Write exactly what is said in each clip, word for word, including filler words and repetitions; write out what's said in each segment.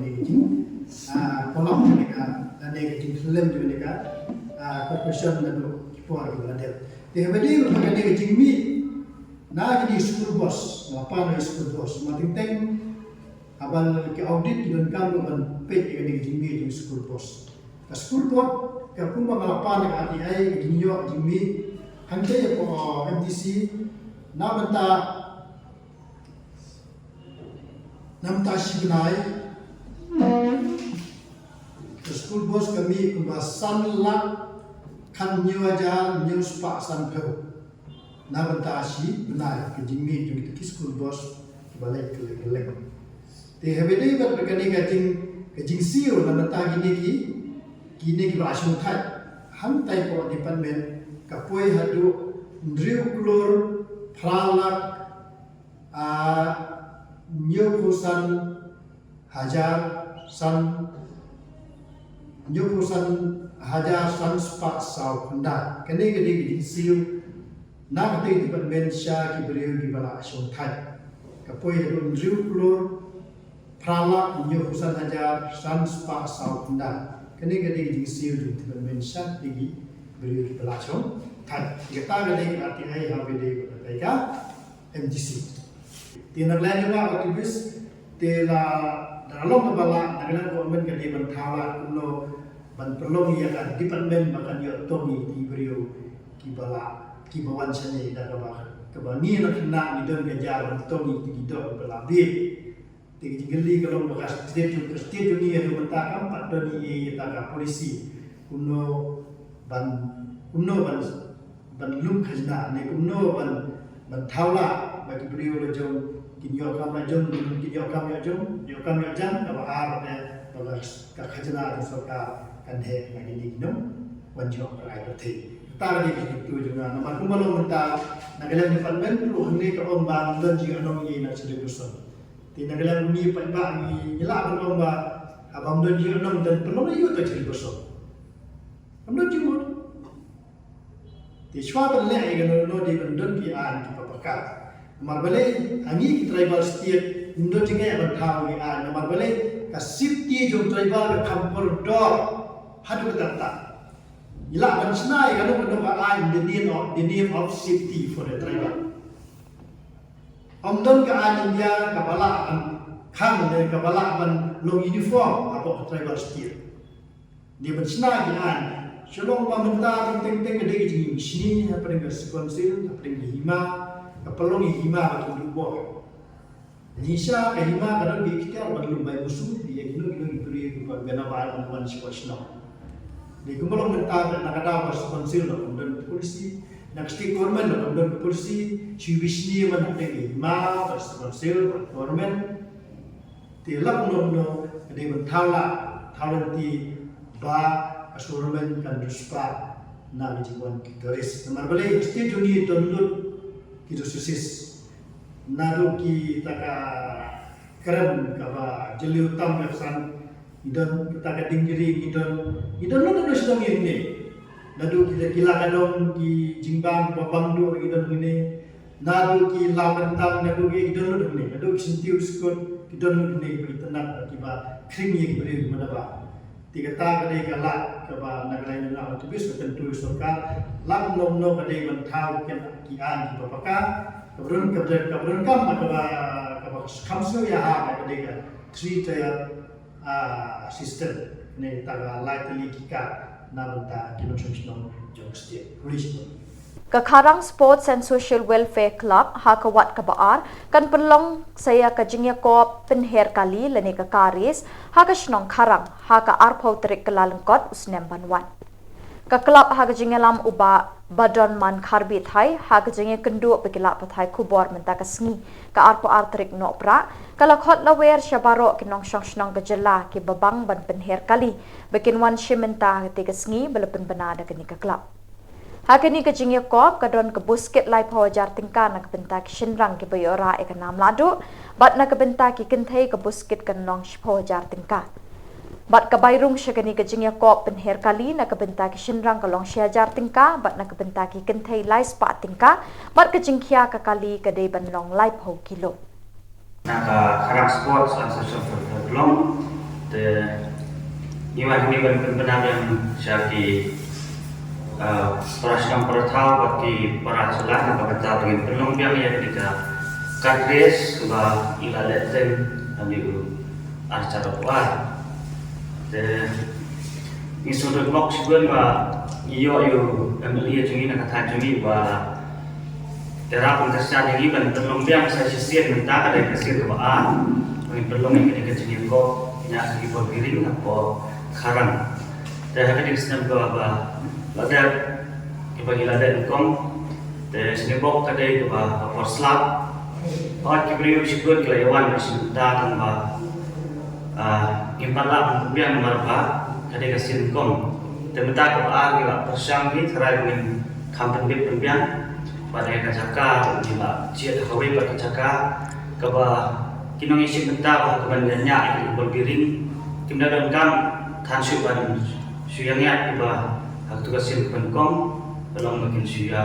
kane ka jing, ah, column kane ka, lane ka jingkhlem jong kane ka, ah, corporation naduh ki por kiba la dep. Te haba ïadei bad kane ka jingmih na kine ki school bus, nga pan ïa ki school bus, ma teng teng haba ki audit ki donkam ruh ban peit ïa kane ka jingmih jong ki school bus. Ka school board Ka pung ba nga la pan ka R T I, ka jingïoh jingmih hangta ïa ka M D C, na bynta na bynta shi bnai, ka school bus ka mih kumba san lak khathynñiew hajar hynñiew spah sanphew. Na bynta shi bnai ka jingmih jong kita ki school bus kiba leit kylleng kylleng. Te haba ïadei bad kane ka jing, ka jingsiew na bynta kine ki, kine kiba la shongthait hangtai hapoh department, ka poi haduh hynriew klur phra lak, ah, hynñiewphew san hajar san, hynñiewphew san hajar san spah saw khyndai. Kane ka dei ka jingsiew na katei department sha ki briew kiba la shongthait. Ka poi haduh hynriew klur phra lak hynñiewphew san hajar san spah saw khyndai. Kane ka dei ka jingsiew jong department sha ki briew kiba la shongthait. Kata ka dei ka R T I haba ïadei bad ka M D C. Te na ka liang jong nga activist, te la, da long kaba lah, na ka liang government ka dei ban thaw lah kumno ban pynlong ïa ka department ba kan ïoh tong ïa ki briew kiba lah, kiba wan shane da kaba, kaba ngi na khynnah ngi don ka jar ban tong ïa ki doh kiba lah bieit. Te ka jingkylli ka long ba ka state jong, ka state jong ngi haduh mynta kam pat don ïa kata ka policy. Kumno ban, kumno ban ban lum khajna ne kumno ban, ban thaw lah ba ki briew la jong kin ïoh kam la jong, kin ïoh kam ïoh jong, ïoh kam ïoh jam, kaba ar ne ba ka, ka khajna jong sorkar kan heh na kine ki nongwan jngohkai pyrthei. Kata ka dei ka jingkyntu jong nga. Namar kumba long mynta na ka liang department ruh hangne ka ong ba ngim don jingïohnong ïa na ka celebration. Te na ka liang une paidbah ngi, ngi lah ban ong ba haba ym don jingïohnong te pynlong aïu ïa ka celebration? Ym don jingmut. Te shuwa ban leh ïa kano kano dei ban don ki aiñ kiba paka. Namar balei ha ngi ki tribal state ym don jingeh ban thaw ki aiñ. Namar balei ka safety jong tribal ka kham kordor haduh katta katta. Ngi lah ban shna ïa kano kano ka aiñ in the name of, the name of safety for the tribal. Ym don ka aiñ India kaba lah ban khang ne kaba lah ban long uniform hapoh ka tribal state. Dei ban shna ki aiñ. Shalong ba mynta teng teng teng ka dei ka jingïashini hapdeng ka Sibon Council, hapdeng ka hima, ka pynlong ïa hima ba kin duh bor. Jingshisha ka hima ka don ka iktiar ban lum bai musu ïa kino kino ki briew kiba, kiba na bai ban wan sha ka shnong. Dei kumba long mynta na ka daw ka Sibon Council la kum don ka polisi, na ka state government la kum don ka polisi, shu ïashini ban hapdeng ka hima, ka Sibon Council, ka government. Te la kumno kumno ka dei ban thaw lah, thaw lynti ba ka government kan riewspah na ka jingwan ki tourist. Namar balei ka state jong ngi don lut ki resources. Naduh kita ka krem kaba jylliew tam ka ksan, ngi don kita ka dieng jri, ngi don, ngi don lut naduh shnong ïa ngi. Naduh kita ki la ka dong ki jingbam ba bang duh ngi don ngi. Naduh ki law kyntang, naduh ki don lut hangne, naduh ki syntiew skut, ki don lut hangne, kiba itynnad, kiba khring ïa ki briew kiba na ba. Te kata ka dei ka lad kaba na ka liang jong nga activist ka kyntu ïa sorkar, lad kumno kumno ka dei ban thaw ki, ki aiñ kiba paka, kaba don, kaba don, kaba donkam, kaba, kaba kham sngewbha ïa ha, ka dei ka three tier ah, system ne ta ka lai tylli ki ka na bynta ki nongshong shnong jong ka state. Ka Kharang Sports and Social Welfare Club ha ka wat kaba ar kan pynlong sa ïa ka jingïakop pynher kali lane ka car race ha ka shnong Kharang ha ka arphew tarik Kyllalyngkot u snem ban wan. Ka klab ha ka jingïalam u Bah Badonman Kharbithai ha ka jingïakynduh bad ki lad pathai khubor mynta ka sngi ka arphew ar tarik Nohprah ka la khot lawer sha baroh ki nongshong shnong ka jylla kiba bang ban pynher kali ba kin wan shim bynta ha katei ka sngi ba la pynbna da kane ka klab. Ha kane ka jingïakop ka don ka buskit laiphew hajar tyngka na ka bynta ki shynrang kiba ïoh rah ïa ka nam lahduh bad na ka bynta ki kynthei ka buskit kan long shiphew hajar tyngka. Bad ka bai rung sha kane ka jingïakop pynher kali na ka bynta ki shynrang ka long shi hajar tyngka bad na ka bynta ki kynthei lai spah tyngka bad ka jingkhia ka kali ka dei ban long laiphew kilo. Na ka Kharang Sports and Social Welfare Club te ngi wan hangne ban pynbna biang sha ki, eh, para shnong para thaw bad ki para jylla na ka bynta ba ngin pynlong biang ïa kane ka car race ba ngi la leh teng ha u ar hajar arphew ar. Te Ngi sngewdon bok shibun ba ngi ïoh ïa u M L A jong ngi na ka thaiñ jong ngi ba ïarap ban kyrshan ïa ngi ban pynlong biang sa shisien, mynta ka dei ka sien kaba ar ba ngin pynlong ïa kane ka jingïakob ïa ki bor biring hapoh Kharang. Te ha kane ka snem kaba la dep, kaba ngi la dep nyngkong, te sngewbok ka dei kaba ka por slap. Hooid, ki briew shibun ki la ïa wan ba sngewthuh tang ba, ah, ngim pat lah ban pynbiang namar ba ka dei ka sien nyngkong. Te mynta kaba ar ngi la pyrshang hi, tharai ba ngin kham pynbit pynbiang. Bad ïa ka jaka ngi la jied ha kawei pat ka jaka kaba ki nongïashim bynta ba ha kaban ïa ñiah ïa ki bor biring kim da donkam than shuh ban shu ïa ñiah kiba ha katu ka sien kaba nyngkong, ka long ba kin shu ïa,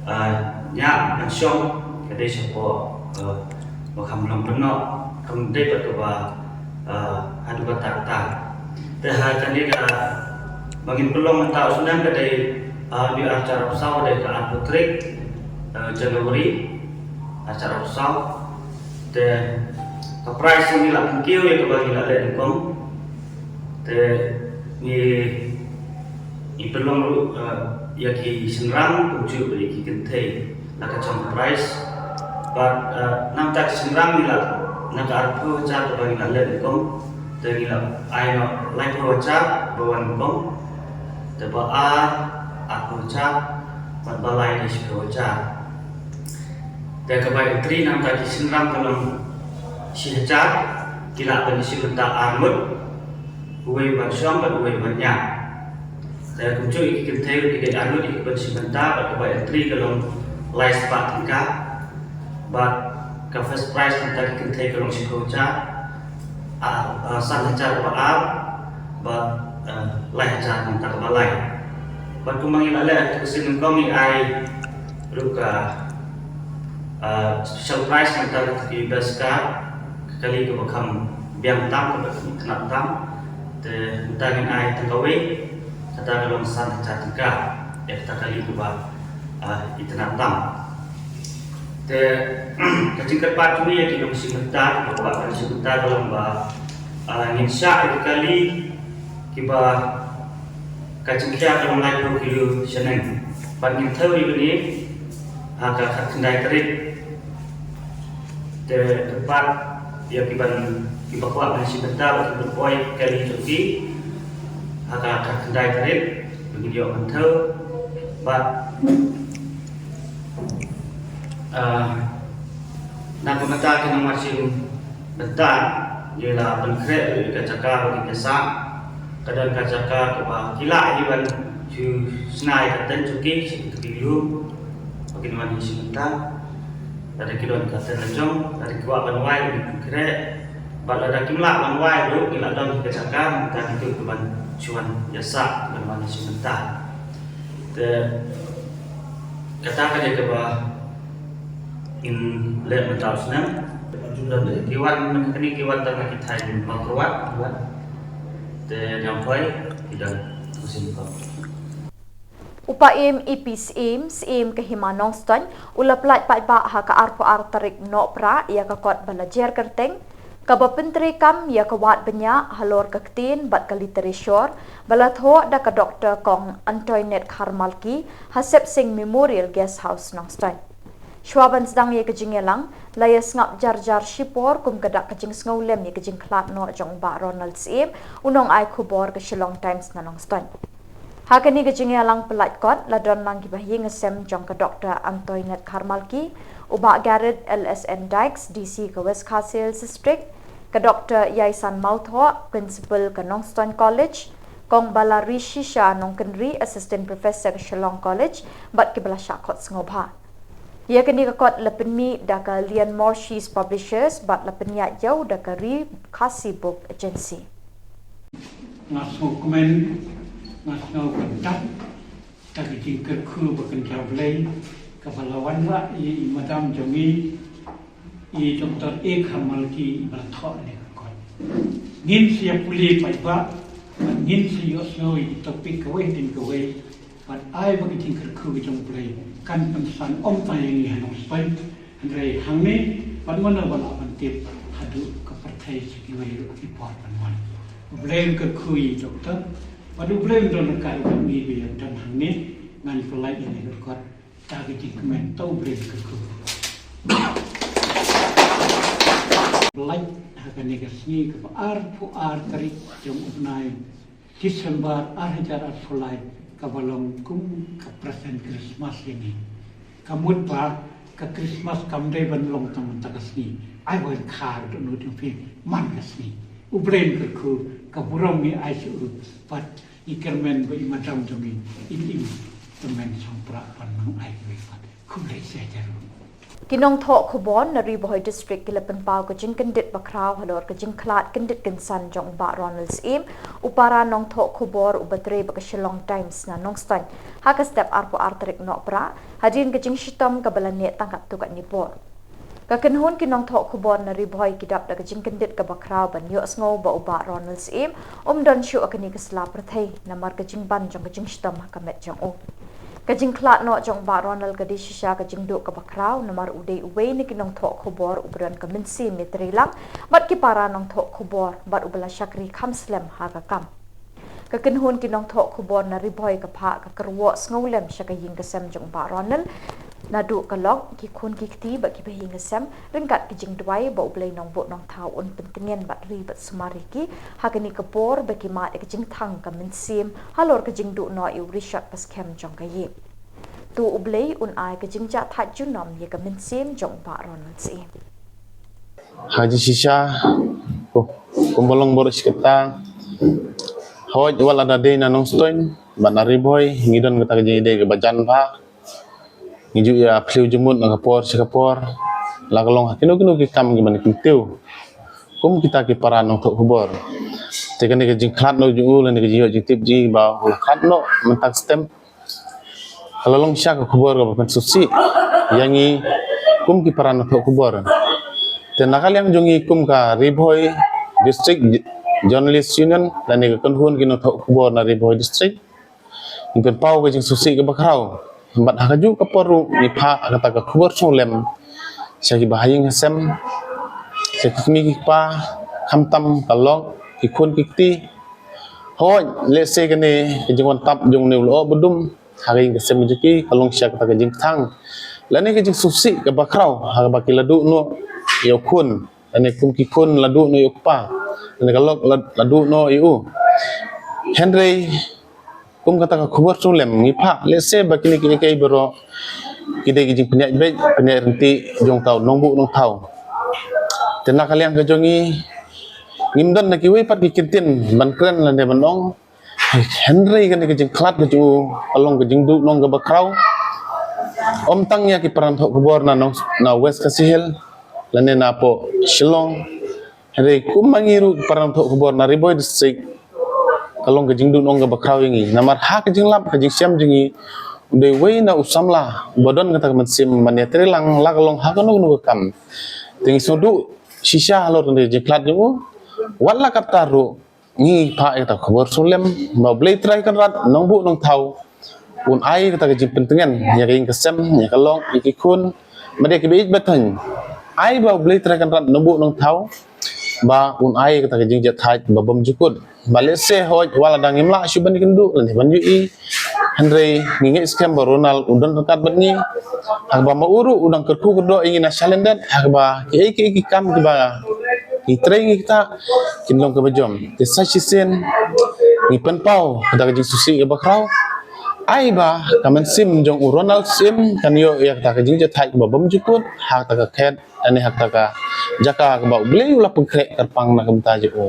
ah, ñiah ban shong, ka dei shapoh, ah, ba kham long pynnoh, kam dei pat kaba, ah, haduh katta katta. Te ha kane kaba ngin pynlong mynta u snem ka dei, ah, dei arhajar arphew saw, ka dei ka arphew tarik, ah, January arhajar arphew saw. Te ka prize ngi la pynkiew ïa kaba ngi la leh nyngkong. Te ngi, ngi pynlong ruh, eh, ïa ki shynrang kumjuh ïa ki kynthei la ka jong ka prize. Bad, eh, na bynta ki shynrang ngi la, na ka arphew hajar kaba ngi la leh nyngkong, te ngi la ai noh laiphew hajar ba wan nyngkong. Te ba ar, arphew hajar, bad ba lai dei shiphew hajar. Te kaba entry na bynta ki shynrang ka long shi hajar, ki lah ban ïashim bynta ar ngut, uwei ban shong bad uwei ban ñiah. Te kumjuh ïa ki kynthei ki dei ar ngut ïa ki ban shim bynta, bad kaba entry ka long lai spah tyngka. Bad ka first prize na bynta ki kynthei ka long shiphew hajar, ah, ah, san hajar kaba ar, bad, ah, lai hajar na bynta kaba lai. Bad kumba ngi la leh ha ka sien nyngkong ngi ai ruh ka, ah, special prize na bynta ki best girl, ka kali kaba kham biang tam, kaba kham itynnad tam. Te mynta ngin ai tang kawei, kata ka long san hajar tyngka ïa kata ka kali kaba, ah, itynnad tam. Te ka jingkyrpad jong ngi ïa ki nongshim bynta, kiba kwah ban shim bynta ka long ba, ah, ngin shah ïa ki kali kiba ka jingkhia ka long laiphew kilo shaneng. Bad ngin thew ïa kine ha ka khatkhyndai tarik. Te kyrpad ïa ki ban, kiba kwah ban shim bynta ba kin poi kali jong ki ha ka khatkhyndai tarik ba ngin ïoh ban thew. Bad, ah, na ka bynta ki nongshim bynta, ngi la pynkhreh ïa ka jaka ba kin ïasah. Ka don ka jaka kaba ki lah hi ban shu shna ïa ka tent jong ki sha ki lum ba kin wan shim bynta. Lada ki don ka tent la jong, lada ki kwah ban wai, ki pynkhreh. Bad lada kim lah ban wai ruh, ngi la don ka jaka mynta kito kiban shu wan ïasah, kiban wan shim bynta. Te kata ka dei kaba ngin leh mynta u snem. Don ki wan, mynta kine ki wan tang na ki thaiñ Mawkyrwat, ki wan. Te Nongpoh ki don u snem ko. U Paiem E P Syiem, Syiem ka Hima Nongstoiñ, u la pyllait paidbah ha ka arphew ar tarik Nohprah ïa ka kot ba la jer kyrteng, kaba pyntreikam ïa ka wad bniah halor ka ktien bad ka literature, ba la thoh da ka Doktor Kong Antoinette Kharmalki ha Sepsing Memorial Guest House Nongstoiñ. Shuwa ban sdang ïa ka jingïalang, la ïa sngap jar jar shipor kum ka dak ka jingsngewlem ïa ka jingkhlad noh jong u Bah Ronald Syiem, u nongai khubor ka Shillong Times na Nongstoiñ. Ha kane ka jingïalang pyllait kot la don lang kiba ïing sem jong ka Doktor Antoinette Kharmalki, u Bah Garod L S N Dykes, D C ka West Khasi Hills District, ka Doktor Yaisan Mawthoh, Principal ka Nongstoiñ College, Kong Balari Shisha Nongkynrih, Assistant Professor ka Shillong College, bad kiba la shah khot sngewbha. Ïa kane ka kot la pynmih da ka Lian Morshi's Publishers bad la pynïaid ïew da ka Ri Khasi Book Agency. Nga sngewkmen, nga sngewkmen da ka jingkyrkhu ba kynja Blei kaba la wanrah ïa i madam jong ngi, i Doktor A Kharmalki, ba la thoh ïa ka kot. Ngin sa ïa pule paidbah, bad ngin sa ïohsngew ïa ki topic kawei hadien kawei, bad ai ba ka jingkyrkhu ka jong U Blei kan pynsang ym tang ïa ngi ha Nongstoiñ, hynrei hangne bad mano ba lah ban tip haduh ka pyrthei sha kiwei ruh ki por ban wan. U Blei un kyrkhu ïa i Doktor, Bad U Blei un don ryngkat bad ngi ba ïa don hangne, ngan pyllait ïa ngi ruh kot da ka jingkmen. To U Blei un kyrkhu. Pyllait ha kane ka sngi kaba arphew ar tarik jong u bnai December ar hajar arphew lai, kaba long kum ka present Christmas ïa ngi. Ka mut ba ka Christmas kam dei ban long tang mynta ka sngi. Ai wan kha ruh nud jong phi man ka sngi. U Blei un kyrkhu, ka burom ngi ai sha u bad i kyrmen ba i madam jong ngi in im tymmen song pra ban nang ai kawei pat. Khublei shibun. Ki nongthoh khubor na Ri Bhoi District ki la pynpaw ka jingkyndit bakhraw halor ka jingkhlad kyndit kynsan jong u Bah Ronald Syiem, u para nongthoh khubor uba trei bad ka Shillong Times na Nongstoiñ, ha ka step arphew ar tarik Nohprah, hadien ka jingshitom kaba la neh tang katto katne por. Ka kynhun ki nongthoh khubor na Ri Bhoi ki dap da ka jingkyndit kaba khraw ban ïohsngew ba u Bah Ronald Syiem um don shuh ha kane ka sla pyrthei namar ka jingban jong ka jingshitom ha ka met jong u. Ka jingkhlad noh jong u Bah Ronald ka dei shisha ka jingduh kaba khraw namar u dei uwei na ki nongthoh khubor uba don ka mynsiem ïatreilang bad ki para nongthoh khubor bad uba la shakri kham slem ha ka kam. Ka kynhun ki nongthoh khubor na Ri Bhoi ka phah ka kyrwoh sngewlem sha ka ïing ka sem jong u Bah Ronald, naduh ka lok, ki khun ki kti bad kiba ha ïing ka sem, ryngkat ki jingduwai ba U Blei Nongbuh Nongthaw un pyntngen bad ri bad sumar ïa ki ha kane ka por ba ki mad ïa ka jingthang ka mynsiem halor ka jingduh noh ïa u rishot paskhem jong ka ïing. To U Blei un ai ka jingjahthait junom ïa ka mynsiem jong u Bah Ronald Syiem. Ha jingshisha, ku-, kumba long baroh shi katta, hooid wat la da dei na Nongstoiñ bad na Ri Bhoi ngi don kata ka jingïadei kaba jan bha. Ngi ju ïa phylliew jingmut na ka por sha ka por, la ka long ha kino kino ki kam kiba ngi kyntiew kum kita ki para nongthoh khubor. Te kane ka jingkhlad noh jong u lane ka jingïoh jingtip jong ngi ba u la khlad noh mynta ka step, ka la long shisha ka khubor kaba pynsngewsih ïa ngi kum ki para nongthoh khubor. Te na ka liang jong ngi kum ka Ri Bhoi District Journalist Union lane ka kynhun ki nongthoh khubor na Ri Bhoi District, ngi pynpaw ka jingsngewsih kaba khraw. Bad ha kajuh ka por ruh ngi phah kata ka khubor sngewlem sha kiba ha ïing ha sem, sha ki kmie ki kpa, khamtam ka lok, ki khun ki kti. Hooid, lehse kane ka jingwan tap jong une u lyoh ba dum ha ka ïing ka sem jong ki ka long shisha kata ka jingkthang lane ka jingsngewsih kaba khraw ha kaba ki la duh noh ïa u khun, lane kum ki khun la duh noh ïa u kpa, lane ka lok la, la duh noh ïa u. Hynrei kum kata ka khubor sngewlem ngi phah, lehse ba kine kiei kiei baroh ki dei ki jingpynïaid beit pynïaid ryntih jong uta u nongbuh nongthaw. Te na ka liang ka jong ngi, ngim don na kiwei pat ki kyntien ban kren lane ban ong. Hynrei kane ka jingkhlad ka jong u ka long ka jingduh nong kaba khraw, ym tang ïa ki para nongthoh khubor na nong, na West Khasi Hills lane na poh Shillong. Hynrei kum ma ngi ruh ki para nongthoh khubor na Ri Bhoi District, ka long ka jingduh nong kaba khraw ïa ngi namar ha ka jinglap ka jingshem jong ngi, u dei uwei na u samla uba don kata ka mynsiem ban ïatreilang la ka long ha kano kano ka kam. Te ngi sngewduh shisha halor kane ka jingkhlad jong u. Wat la katta ruh, ngi phah ïa kata ka khubor sngewlem ba U Blei Trai Kynrad Nongbuh Nongthaw un ai kata ka jingpyntngen ïa ka ïing ka sem, ïa ka lok, ïa ki khun, bad ïa kiba ïeit ba thaiñ. Ai ba U Blei Trai Kynrad Nongbuh Nongthaw ba un ai kata ka jingjahthait ba bymjukut. Ba lehse hooid wat la dang ngim lah shuh ban ïakynduh lane ban ïohi, hynrei ngi ngeit skhem ba u Ronald u don ryngkat bad ngi. Ha kaba ma u ruh u dang kyrkhu kyrdoh ïa ngi na shalyndet ha kaba kiei kiei ki kam kiba ngi trei ngi ktah kin long kaba jom. Te sa shisien ngi pynpaw kata ka jingsngewsih kaba khraw. Ai ba ka mynsiem jong u Ronald Syiem kan ïoh ïa kata ka jingjahthait kaba bymjukut ha kata ka khet lane ha kata ka jaka kaba U Blei u la pynkhreh kyrpang na ka bynta jong u.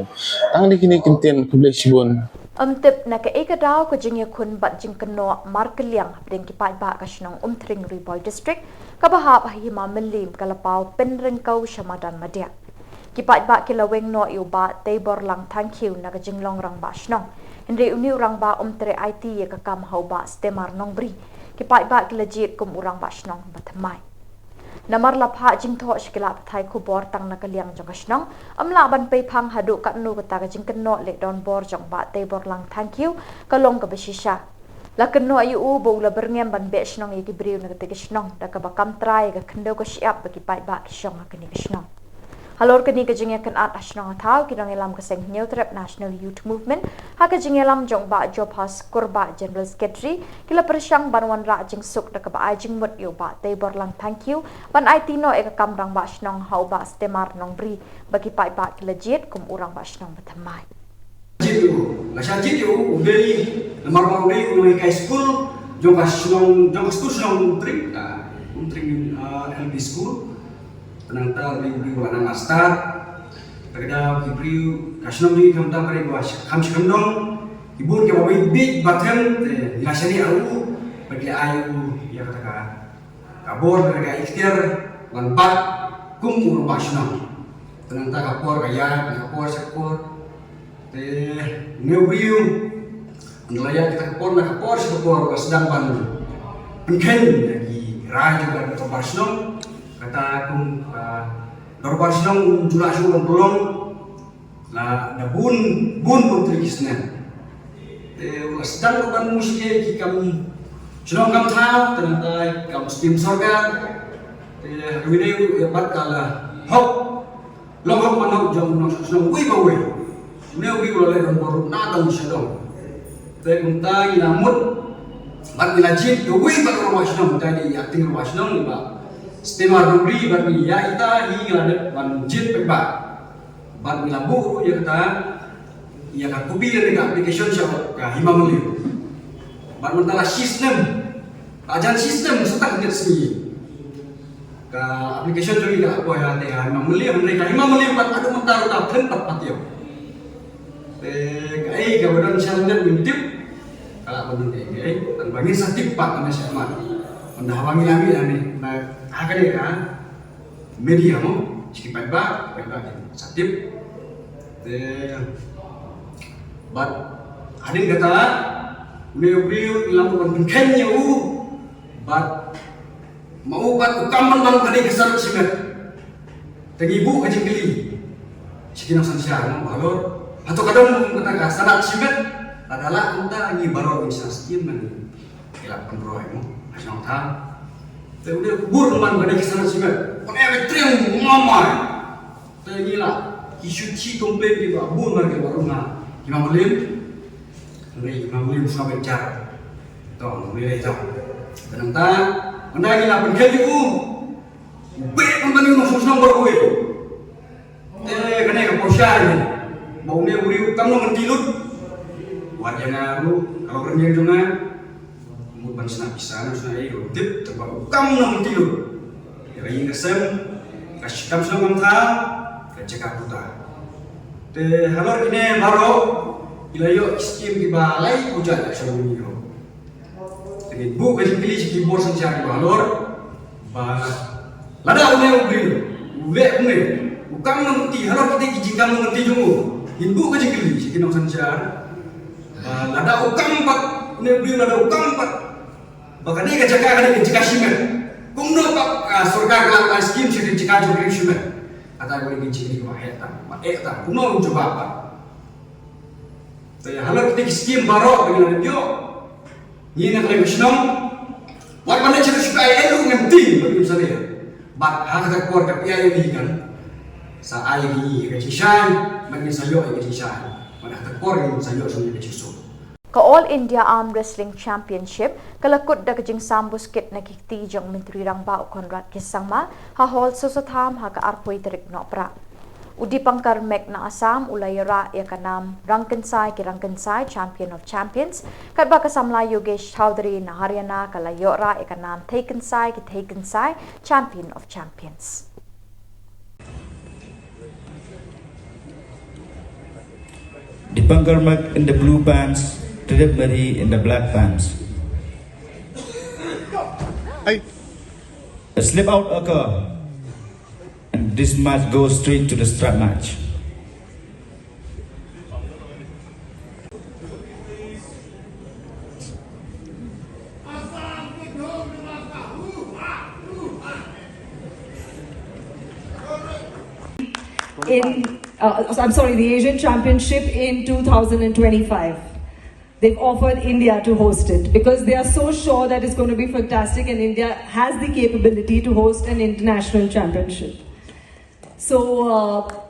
Tang dei kine ki kyntien, khublei shibun. Ym tip na kaei ka daw ka jingïakhun bad jingkynnoh markylliang hapdeng ki paidbah ka shnong Umthring, Ri Bhoi District, kaba hap ha Hima Mylliem ka la paw pynryngkew sha madan madiah. Ki paidbah ki la weng noh ïa u Bah Teiborlang Thangkhiew na ka jinglong rangbah shnong. Hynrei une u rangbah um treh aiti ïa ka kam ha u Bah Stemar Nongbri. Ki paidbah ki la jied kum u rangbah shnong ba thymmai. Namar la phah jingthoh sha ki lad pathai khubor tang na ka liang jong ka shnong, ym lah ban peiphang haduh katno kata ka jingkynnoh leh donbor jong u Bah Teiborlang Thangkhiew ka long kaba shisha. La kynnoh ïa u ba u la byrngem ban beh shnong ïa ki briew na kata ka shnong da kaba kam trai ïa ka khyndew ka shyiap ba ki paidbah ki shong ha kane ka shnong. Halor kane ka jingïakynad ha shnong ha thaw, ki nongïalam ka Seng Hynñiewtrep National Youth Movement ha ka jingïalam jong Bah Jobhas Kurbah, General Secretary, ki la pyrshang ban wanrah jingsuk da kaba ai jingmut ïa u Bah Teiborlang Thangkhiew ban aiti noh ïa ka kam rangbah shnong ha u Bah Stemar Nongbri, ba ki paidbah ki la jied kum u rangbah shnong bathymmai. Jied ïa u, nga shah jied ïa u, u dei namar ba u dei u nonghikai skul jong ka shnong, jong ka skul shnong Umtring, ah, Umtring, ah, L P School. Te nangta u dei u briew uba la nang stad. Te ka dei u briew, ka shnong jong ngi khamtam ka dei kaba kham shakandong. Ki bun kiba bieit bieit ba them, te ngi la shaniah ïa u, bad ngi la ai ïa u ïa kata ka ka bor, ka iktiar ban bat kum u rangbah shnong. Te nangta ka por ka ïaid, ka por sha ka por. Te une u briew, ynda la ïaid kata ka por na ka por sha ka por, u la sdang ban pynkheiñ ïa ki rai jong ka dorbar shnong. Kata kum ka dorbar shnong um ju lah shuh ban pynlong. La da bun, bun, bun tylli ki snem. Te u la sdang ruh ban mushkil ki kam shnong kam thaw, te nangta ki kam skim sorkar. Te ha kawei de u ïa bat ka la hok, long hok man hok jong u nongshnong uwei pa uwei. Une uwei u la leh don bor ruh na dong sha dong. Te kumta ngi la mut bad ngi la jied kawei pat u rangbah shnong, te ngi ïa ting rangbah shnong, ngi ba Stemar Nongbri, bad ngi ïa ita hi ngi la dep ban jied paidbah. Bad ngi la buh ruh ïa kata, ïa ka kopi lane ka application sha ka Hima Mylliem. Bad mynta la shi snem, la jan shi snem, sa tang khyndai sngi. Ka application jong ngi ka la poi ha te ha Hima Mylliem, hynrei ka Hima Mylliem pat haduh mynta ruh ka khlem pat pat ïoh. Te kaei kaba don sha lyndet ngim tip, ka la ban don kaei kaei, tang ba ngin sa tip pat mynta sha khmat. Mynta haba ngi la mih lane, na ha kane ka media mo, sha ki paidbah, paidbah kin sa tip. Te bad hadien kata, une u briew ngi la mut ban pynkheiñ ïa u, bad ma u pat u kam ban ban ka dei ka sanad shimet. Te ngi buh ka jingkylli sha ki nongsynshar mo, ba halor hato ka don kata ka sanad shimet, lada lah kumta ngi baroh ngin shah skim nang. Ki la pynroi mo ha shnong thaw. Te u dei u bur man ba dei ki sanad shimet. Pyneh ka triem mamai. Te ngi la ki shu ki complain kiba bun ba kiba rung ha Hima Mylliem. Hynrei Hima Mylliem sngewbha jar. To ngi leh to. Te nangta mynta ngi la pynkheiñ ïa u. U beh kumta ngi u nongshnong baroh kawei. Te kane ka por shai ne ba une u briew u kam nongkynti lut. Wat ïa nga ruh ka long rynïeng jong nga. Mut ban shna pisa, ban shna ei ruh tip, te ba u kam nongkynti lut. Ïa ka ïing ka sem, ka kam shnong kam thaw, ka jaka puta. Te halor kine baroh ngi la ïoh ki skim kiba lai phew jait sha une u briew. Te ngin buh ka jingkylli sha ki bor synshar kiba halor ba lada une u briew u leh kumne, u kam nongkynti halor kita ki jingkam nongkynti jong u, ngin buh ka jingkylli sha ki nongsynshar ba lada u kam pat, une u briew lada u kam pat ba kane ka jaka, kane ka jaka shimet, kumno pat ka sorkar ka la ai skim sha ka jaka jong u briew shimet? Kata ka dei ka jingkylli kaba heh tam, ba heh tam, kumno un jubab pat? Te halor kita ki skim baroh ba ngi la dep ïoh, ngi na ka liang ka shnong, wat ban leit sha ka shuki ei ruh ngim tieng, bad ngim sa leh. Bad ha kata ka por ka P I L hi kan sa ai ïa ngi ïa ka jingshai, bad ngin sa ïoh ïa ka jingshai. Bad ha kata ka por ngin sa ïoh shuh ïa ka jingsuk. Ka All India Arm Wrestling Championship ka la kut da ka jingsam buskit na ki kti jong u Myntri Rangbah u Conrad K Sangma ha Hall Soso Tham ha ka arphew tarik Nohprah. U Dipankar Mek na Assam u la ïoh rah ïa ka nam Rangkynsai ki Rangkynsai, Champion of Champions, katba ka samla Yogesh Chowdhury na Haryana ka la ïoh rah ïa ka nam Theikynsai ki Theikynsai, Champion of Champions. Dipankar Mek in the blue pants, Tridip Mary in the black pants. A slip out occur. And this match goes straight to the strap match. In, uh, I'm sorry, the Asian Championship in two thousand twenty-five. They've offered India to host it because they are so sure that it's going to be fantastic and India has the capability to host an international championship. So uh,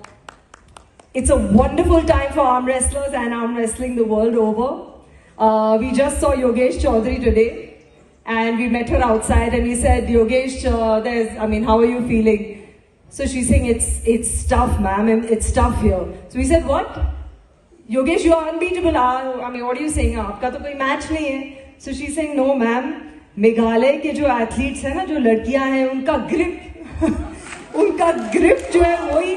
it's a wonderful time for arm wrestlers and arm wrestling the world over. Uh, we just saw Yogesh Chaudhary today, and we met her outside, and we said, "Yogesh, uh, there's, I mean, how are you feeling?" So she's saying, "It's it's tough, ma'am. It's tough here." So we said, "What?" "Yogesh, you are unbeatable. Ah, I mean, what are you saying? आपका तो कोई मैच नहीं है." So she's saying, "No, ma'am. मेघालय के जो एथलीट्स हैं ना, जो लड़कियां हैं, उनका ग्रिप उनका ग्रिप जो है, वही,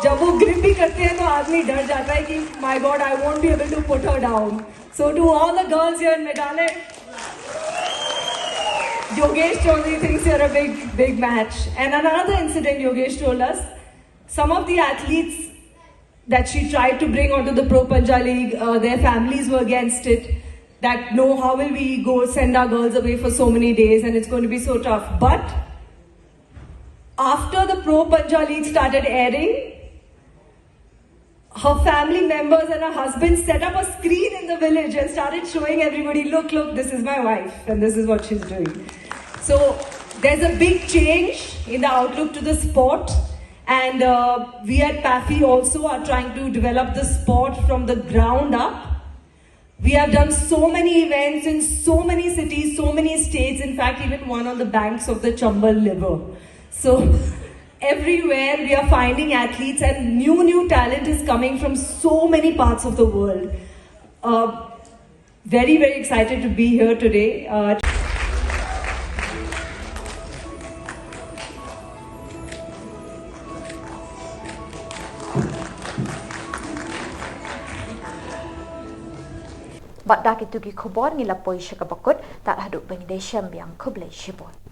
जब वो ग्रिप भी करते हैं तो आदमी डर जाता है कि my God, I won't be able to put her down." So to all the girls here in Meghalaya, Yogesh Chaudhary thinks you're a big, big match. And another incident Yogesh told us, some of the athletes that she tried to bring onto the Pro Panja League, uh, their families were against it. That, "No, how will we go send our girls away for so many days and it's going to be so tough?" But after the Pro Panja League started airing, her family members and her husband set up a screen in the village and started showing everybody, "Look, look, this is my wife and this is what she's doing." So there's a big change in the outlook to the sport, and uh, we at PAFI also are trying to develop the sport from the ground up. We have done so many events in so many cities, so many states, in fact, even one on the banks of the Chambal River. So everywhere we are finding athletes, and new, new talent is coming from so many parts of the world. Uh, very, very excited to be here today. Uh, Bad da kitu ki khubor ngi la poi sha kaba kut, tad haduh ba ngi dei shem biang, khublei shibun.